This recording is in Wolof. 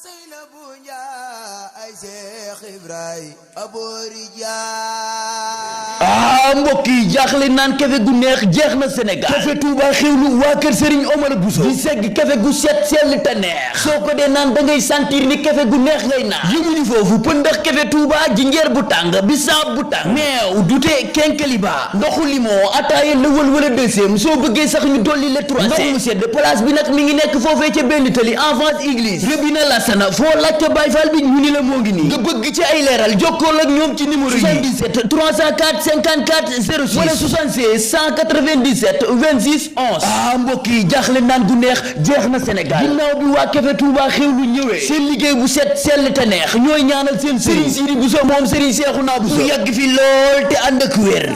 Seynabou Njaay Seex Ibrahima aboori mbokk yi jaaxle naan kafe gu neex jeex na Sénégal kafe Touba xewlu waa kër Serigne Omar Bousso di segg kafe gu set sell te neex soo ko dee naan da ngay sentir ni kafe gu neex ngay naan yëmuñu foofu pëndax kafe Touba jinjeer bu tàng bisaab bu tàng meew dute kenkeliba ndoxu limon ataaye lëwal wala deuxième soo bëggee sax ñu dolli le trois ndox mu sedd place bi nag mi ngi nekk foofee ca benn tali en face église Rëbina Lassana foo laajte Baye Fall bi ñu ni la moo ngi nii nga bëgg ci ay leeral jokkool ak ñoom ci numéro yi 77 304 54 06 wala 76 197 26 11 mbokk yi jaaxle naan gu neex jeex na Sénégal ginnaaw bi waa Café Touba xewlu ñëwee seen liggéey bu set sell te neex ñooy ñaanal seen Serigne Sidi Bousso moom Serigne Cheikhouna Bousso yàgg fi lool te ànd ak wér.